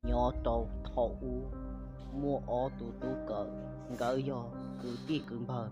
Nyob rau thaum ub, muaj ob tug tub kawm, nkawd yog kwv tij kwv npawg,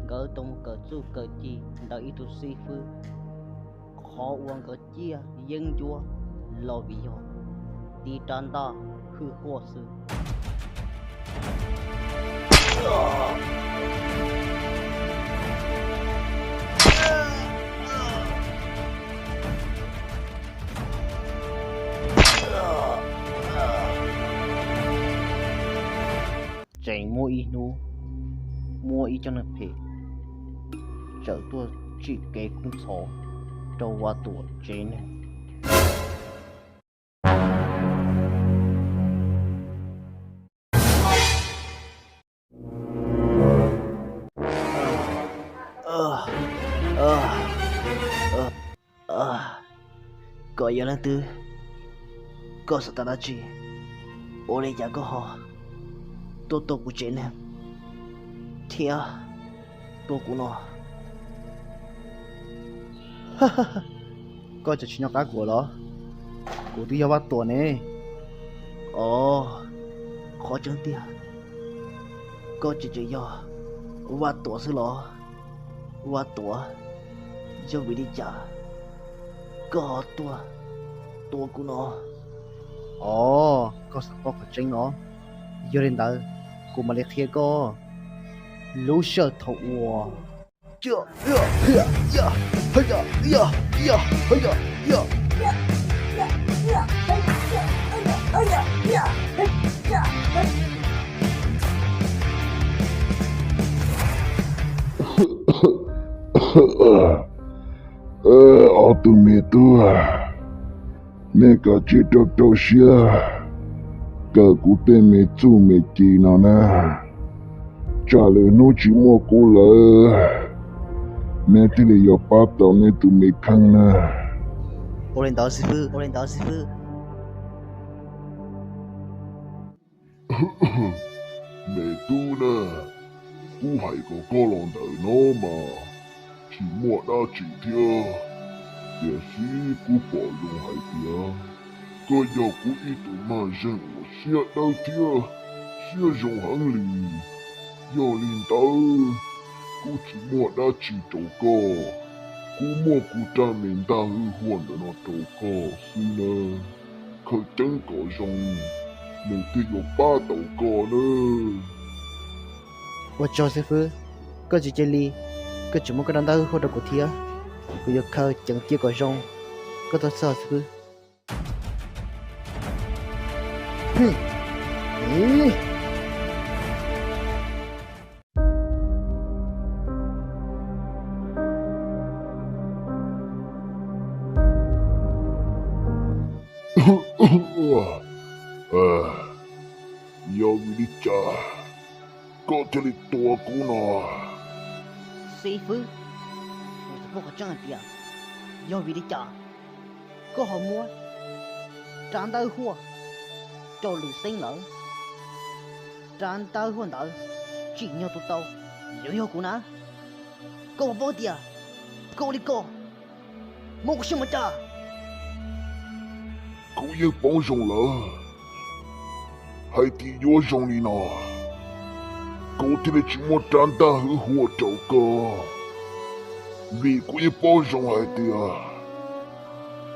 nkawd tau mus kawm txuj kawm ci ntawm ib tug xib fwb, qhov uas nkawd ciaj yeeb ncuab los vim yog tiv rab ntaj hwj huaj xwb. Tseem muaj ib hnub, muaj ib cov neeg phem txawm tuaj tsim kev kub ntxhov rau Vaj Tuam tsev neeg. Koj yog leej twg? Koj xav tau dab tsi? Ua li cas koj ho tuaj tua kuv tsev neeg thiab tua kuv no? Koj tseem tsis nco qab kuv los? Kuv twb yog Vaj Tuam ne. Os, qhov tseeb tiag, koj tseem tseem yog Vaj Tuam xwb los? Vaj Tuam, yog vim li cas koj ho tuaj tua kuv no? Os, koj xav paub qhov tseeb los? Yog li ntawd, kuv mam li qhia koj. Lub sij hawm thaum uas Ob tug me tub, nej kav tsij rau rau siab kawm kuv tej me txuj me ci no na, tsam lwm hnub tsis muaj kuv lawm, nej thiaj li yuav pab tau nej tus me kheej na. Ua li ntawd xib fwb, ua li ntawd xib fwb. Me tub na, kuv hais kom koj los ntawm no mas tsis muaj dab tsi thiab, tiam sis kuv pom zoo hais tias koj yog kuv ib tug mag zeeg uas siab dawb thiab siab zoo heev li. Yog li ntawd, kuv tsis muaj dab tsi rau koj, kuv muab kuv rab me ntaj hwj huaj ntawm no rau koj xwb nawb. Khaws ceev kom zoo, nws thiaj yuav pab tau koj nawb. Ua tsaug xib fwb, koj tsis cia li, koj tseem muab koj rab ntaj hwj huaj rau kuv thiab, kuv yuav khaws ceev cia kom zoo. Koj tuaj txog xib fwb. Yog vim li cas koj thiaj li tua kuv no? Xib fwb, kuv xav paub qhov tseeb hais tias yog vim li cas koj ho muab rab ntaj hwj huaj rau Lwm Xeeb lawm. Rab ntaj hwj huaj ntawd tsim nyog tus tau yuav yog kuv na. Koj puas paub tias koj ua li ko muab kuv siab mus cas? Kuv yeej paub zoo lawm hais tias yuav zoo li no, kuv thiaj li tsis muab rab ntaj hwj huaj rau koj, vim kuv yeej paub zoo hais tias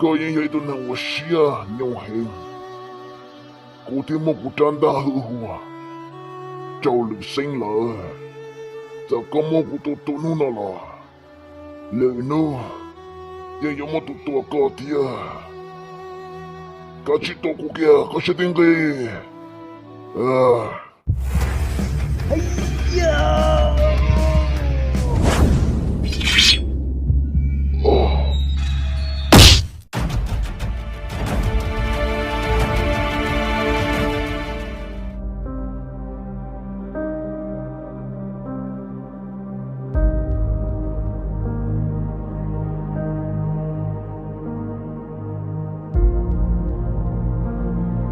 koj yeej yog ib tug neeg uas siab nyoob heev. Kuv thiaj muab kuv rab ntaj hwj huaj rau Lwm Xeeb lawm. Txawm koj muab kuv tua tuag hnub no los, lwm hnub yeej yuav muab tua tua koj thiab. Kav tsij tua kuv kiag, koj siab tib nqig.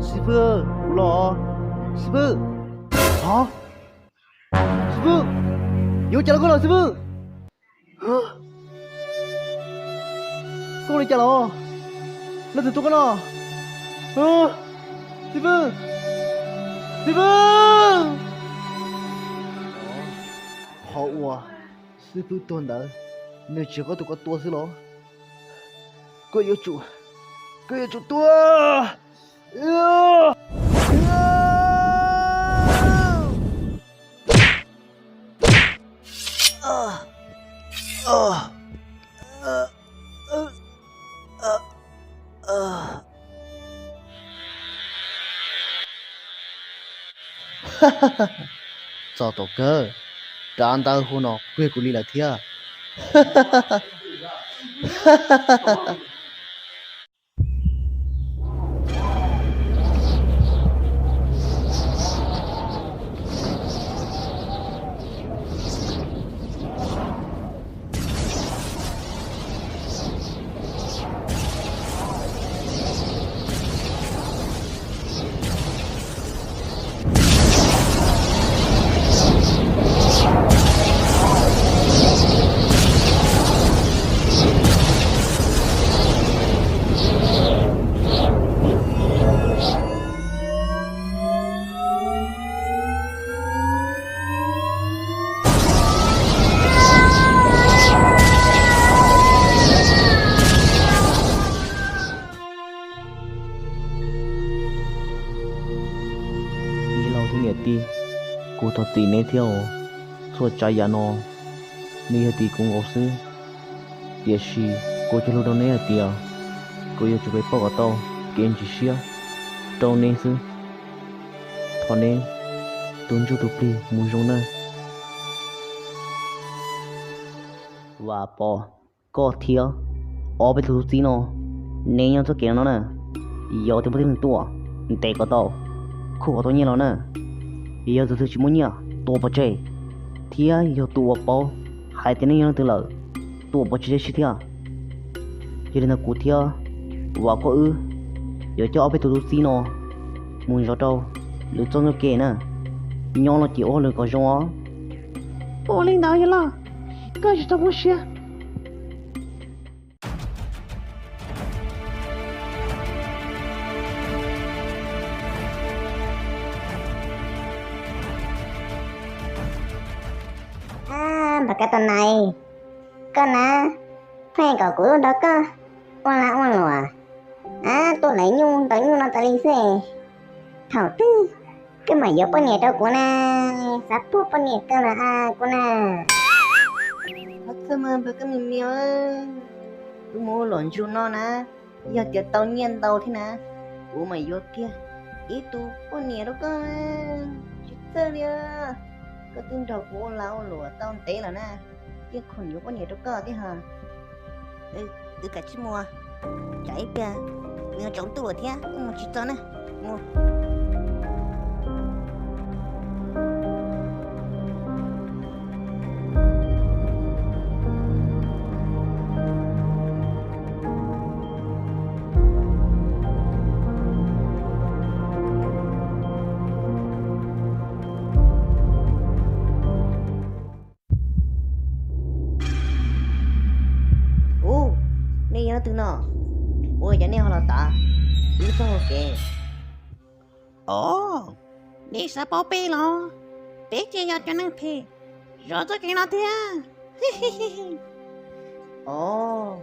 Xib fwb, kuv los. Xib fwb. Xib fwb, yuav cas los koj los xib fwb? Koj ua li cas los? Leej twg tua koj no? Xib fwb! Xib fwb! Qhov uas xib fwb tuag ntawd, nws tsis yog koj tus koj tua xwb los? Koj yuav tsum, koj yuav tsum tuag! Txog tom kawg, rab ntaj huab no kuj yog kuv li lawm thiab. Tij laug thiab niam tij, kuv thov txim neb thiab os. Txhua tsav yam no nws yog tim kuv nkaus xwb, tiam sis kuv cog lus rau neb hais tias kuv yuav tsum mus pauj kom tau kev ntsis siab rau neb xwb. Thov neb tus ntsuj tus plig mus zoo nawb. Vam Pov, koj thiab ob peb tug tub txib no, neb nyob txoj kev no na, yog tias muaj tib neeg tuaj ntes kom tau, khuj kom tau nyiaj los na. Yog tus twg tsis muaj nyiaj tua pov tseg, thiab yog tus uas paub hais tias nej yog leej twg lawm, tua pov tseg tib si thiab. Yog li ntawd kuv thiab Vam Koj wb yuav coj ob peb tug tub txib no mus zov rau lwm txoj ntxuj kev na, nyob los ces ua hauj lwm kom zoo os. Ua li ntawd yog los, koj tsis txhob poob siab. Npam kab tos nais, koj na, pheej kom kuv nrog koj ua lag ua luam, tuaj lawv nyuj ntaus nyuj no tas li xwb. Thaum twg koj mam yuav poj niam rau kuv na? Xav puag poj niam kawg los a kuv na. Txhawj mas npam kab me me, wb mus ua luam ntsuj no na, yog tias tau nyiaj ntau thiab na, kuv mam yuav kiag ib tug poj niam rau koj. Tsis txawj li, koj twb nrog kuv ua lag ua luam tau ntev lawm na, yeej khoom yuav poj niam rau koj thiab hos. Wb kav tsij mus, tsam ib pliag nws tsaus ntuj lawm thiab wb mus tsis txog na. Mus. Ub, nej yog leej twg no? Ua cas nej ho los tav wb txoj hau kev? Os, nej xav paub peb los? Peb ces yog cov neeg phem zov txoj kev no thiab. Os,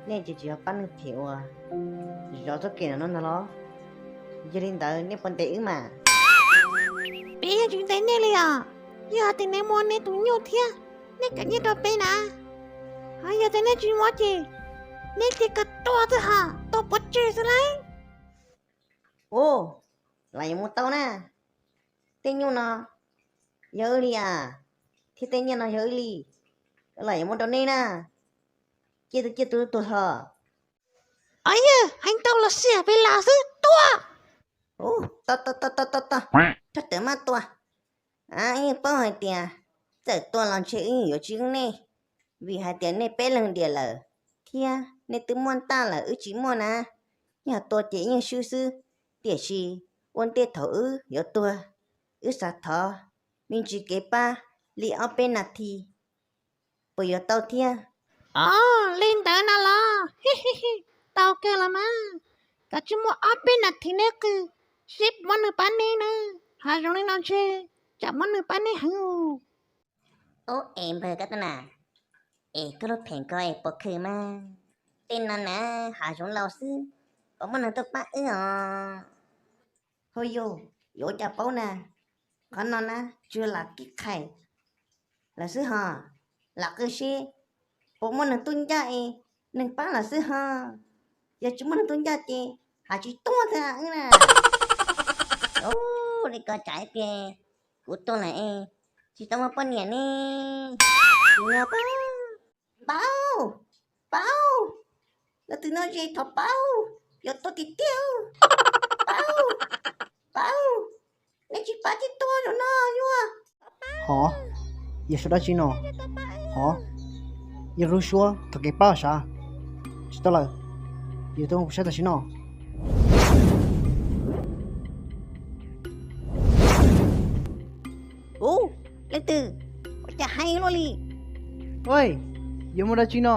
nej ces tsis yog pab neeg phem uas zov txoj kev no ntag los? Yog li ntawd nej puas ntes wb mas? Peb yeej tsis ntes nej li os. Yog tias nej muaj nej tus nyuj thiab, nej kam nyiaj rau peb na. Ho yog tias nej tsis muaj ces nej cia kom tuag xwb hos, tuag pov tseg xwb lauj. Ub, lam yuav mus tau na. Tej nyuj no yog wb li as, thiab tej nyiaj no yog wb li, lam yuav muab rau nej na. Ciaj tus ciaj tus tuag hos. Os yawg, hais ntau los xiam pes las xwb, tuag. Ub, tos tos tos tos tos, txhob rawm maj tua. Wb yeej paub hais tias txawm tua los ntshe wb yuav tsis wb nej, vim hais tias nej peb leeg diam lawm, thiab nej twb muaj ntaj lawm wb tsis muaj na. Yog tua ces yeej swb xwb, tiam sis ua ntej thaum wb yuav tuag, wb xav thov me ntsis kev pab li ob peb nas this, puas yuav tau thiab? Os, li ntawd na los? Tau kawg los mas. Koj tsis muaj ob peb nas this neb qw, Seb puas muaj neeg pab neb na, hav zoov li no ntshe tsam muaj neeg pab neb heev. Ub, es npawg Kab Tab Nas, es koj lub phem ko es puas khwm mas? Tej no na, hav zoov laus xwb, puas muaj neeg tuaj pab wb os? Hauj yug, yuav ua cas paub na, qhov no na tsuas lam kib qhais lawm xwb hos, lam qw seb puas muaj neeg tuaj ncaj es neeg pab lawm xwb hos. Yog tsis muaj neeg tuaj ncaj ces hav tsis tuaj thiab wb na. Ub, li ko tsam ib pliag kuv tuag lawm es tsis tau muaj poj niam ne. Paub, paub, leej twg nyob ze thov paub, yuav tuag tiag tiag. Paub, paub, nej tsis pab ces tuag zaum no yuav. Hov, yog suab dab tsi no? Hov, yog lub suab thov kev pab sav. Tsis tau lawm, yog tuaj mus saib tam sim no. Ub, leej twg, ua cas heev luaj li? Oj, yog muaj dab tsi no?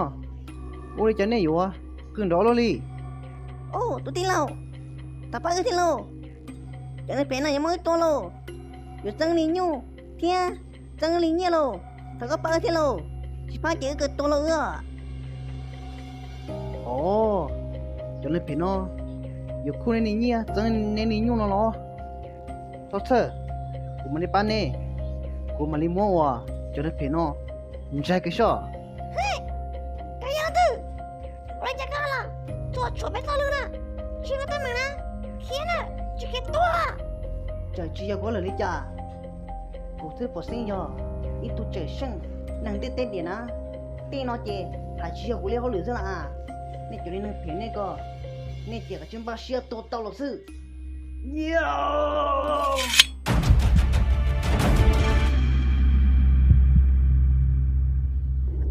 Ua li cas nej yuav qw nrov luaj li? Ub, tus tij laug, thov pab wb thiab lauj. Cov neeg phem no yuav muab wb tua lauj. Yuav txeeb li nyuj thiab txeeb li nyiaj lauj. Thov koj pab wb thiab lauj, tsis pab ces wb kawg tuag lauj wb. Os, cov neeg phem no yuav khuj nej li nyiaj txeeb nej li nyuj no los? Txhob txhawj, kuv mam li pab nej. Kuv mam li muab uas cov neeg phem no ntsaig kiag soj. Koj yog leej twg? Ua li cas koj los txuas tshuam peb txoj lus na? Tsis muaj teeb meem na, khiav na, tsis khiav tuag. Txawm tsis yog kuv lawm li cas, kuv twb pom xeeb yog ib tug tseem seej neeg ntiaj teb tiag na. Tej no ces hais tsis yog kuv li hauj lwm xwb las. Nej cov li neeg phem nej ko, nej ces kav tsij npaj siab tuag tau los xwb.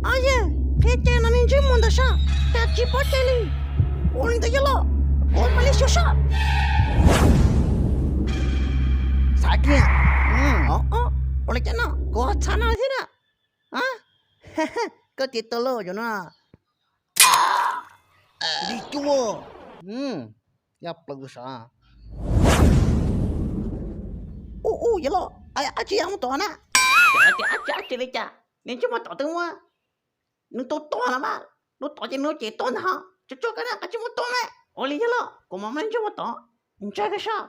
Ob yawg, qhia ces no nej ntsej muag ntawm sab, cas tsis pom ces li. Ua li ntawd yog los, kuv mam li xyuas sab. Xav kiag. Ua li cas no, kuv txhav no thiab na. Koj ces tuag lauj zaum no. Li cuaj. Yaj plaws sav. Ub ub, yawg laus, ab tsi yog muab tom na. Ab tsi ab tsi li cas, nws ntsej muag tom twg muab, nws tua tuag los mas, nws tom ces nws ces tuag ntag. Tsuag tsuag koj na, koj tsis muab tua me. Ua li yawg laus, kuv mam muab ntsej muag tom, ntsaig koj sab.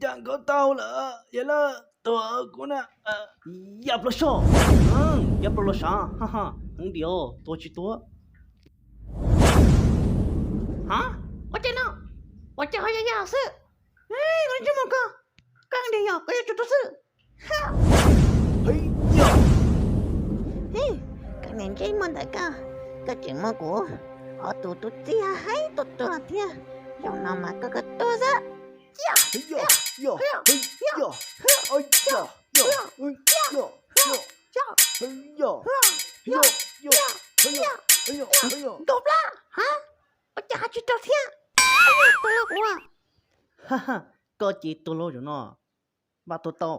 Cas nkawd tau lawm, yawg laus, tua kuv na. Yaj plaws sab, yaj plaws los sav, heev diam, tua tsis tuag. Ha, ua cas no, ua cas ho yog yawg xwb? Koj ntsej muag koj, koj heev diam yog koj yuav tsum tuag xwb. Koj niag ntsej muag ntawm koj, koj tseem muab kuv ob tug tub txib haib tuag tuag thiab, zaum no mas koj kawg tuag xwb. Nkaus plab, ha, ua cas ho tsis raug thiab? Koj ces tuag lauj zaum no, npaj tuag tau.